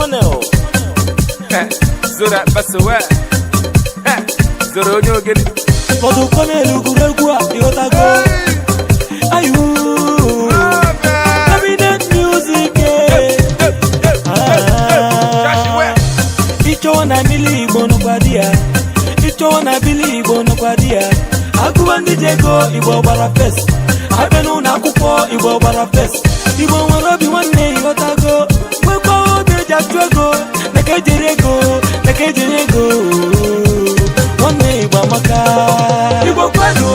Colonel. Zoro akpasowa. Zoro onye ogene. Ụfọdụ Colonel gụrụ egwu a, ịghọtago. Ayu. Cabinet music. Ah. Ịchọwa na mmiri Igbo nọkwa di ya. Ịchọwa na bili Igbo nọkwa di ya. Agụba ndị ji ego Igbo gbara fes. Abịa n'ụlọ akwụkwọ Igbo gbara fes. Igbo nwere obi nwanne, ịghọtago. Nwekwa obi eji achụ ego. Na ka ejiri ego, na ka ejiri ego. Nwanne, Igbo amaka. Igbo kwenu,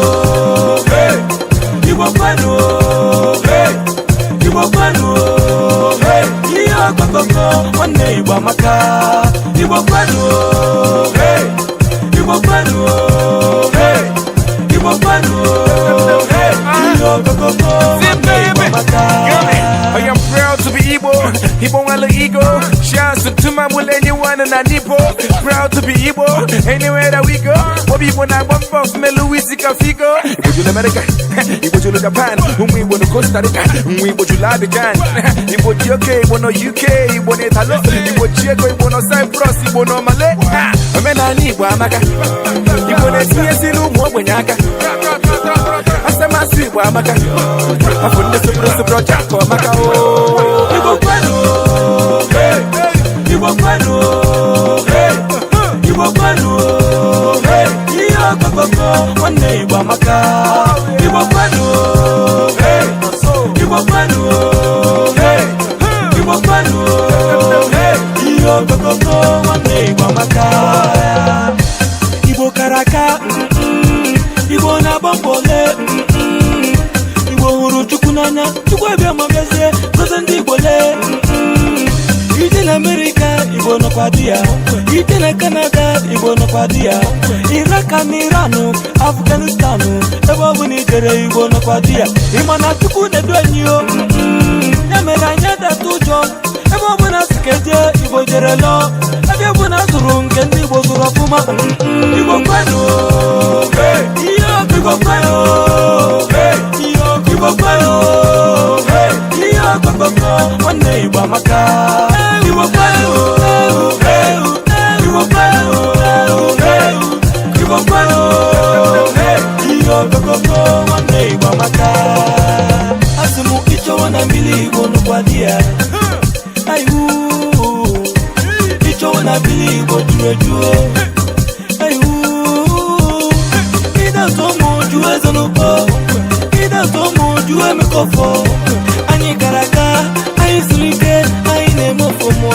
hey! Igbo kwenu, hey! Igbo kwenu, hey! Ihe ọkọkọkọ, nwanne, Igbo amaka. Igbo kwenu, hey! Igbo kwenu, hey! Igbo kwenu, hey! Ihe ọkọkọkọ, nwanne, Igbo amaka. I am proud to be Igbo. Igbo nwere ego. Shouts to my will anyone in Igbo. Proud to be Igbo. Anywhere that we go. Obi Igbo na gbọ mbọ melu isi ka figo. Igbo julu America. Igbo julu Japan. Ụmụ Igbo no Costa Rica. Ụmụ Igbo julu Abidjan. Igbo ji oke, Igbo no UK, Igbo na Italo. Igbo ji ego, Igbo no Cyprus, Igbo no Malay. Ha! Omenala Igbo amaka. Igbo na-etinyesiri ụmụ ogbenye aka. Asamasị Igbo amaka. Afọ ndị sụpụrụ sụpụrụ ọcha ka ọ maka o. Igbo kwenu, hey! Igbo kwenu, hey! Igbo kwenu, hey! Ihe ọkọkọkọ, nwanne, Igbo amaka. Igbo kwenu, hey! Igbo kwenu, hey! Igbo kwenu, hey! Ihe ọkọkọkọ, nwanne, Igbo amaka. Igbo kara aka, Igbo na-agba mbọ le, Igbo hụrụ Chukwu n'anya. Chukwu abịa ma bịazie gozie ndị Igbo lee. Ije na Amerịka, Igbo nọkwa di ya. Ije na Kanada, Igbo nọkwa di ya. Iraka na Iranụ, Afganistanụ, ebe ọ bụla ijere, Igbo nọkwa di ya. Ịma na Chukwu na-edu anyị o, ya mere anyị adata ụjọ. Ebe ọ bụla si ka eje, Igbo jere lọọ. Ebe ọ bụla zụrụ nke ndị Igbo zụrụ ọfụma. Igbo kwenu, ihe ọkụ. Igbo kwenu, ihe ọkụ. Igbo kwenu, ihe ọkụkọkọ, nwanne, Igbo amaka. Igbo kwenu, Igbo kwenu, Igbo kwenu, ihe ọkụkọkọ, nwanne, Igbo amaka. Asị m, ịchọwa na mmiri, Igbo nụkwa di ya. Ayiwu, ịchọwa na mmiri, Igbo juru eju. Ayiwu, ịdatụ ụmụ ju eze n'ụkpọ, ịdatụ ụmụ ju emekọfọ. Anyị gara aga, anyị siri ike, anyị na-eme ọfụma.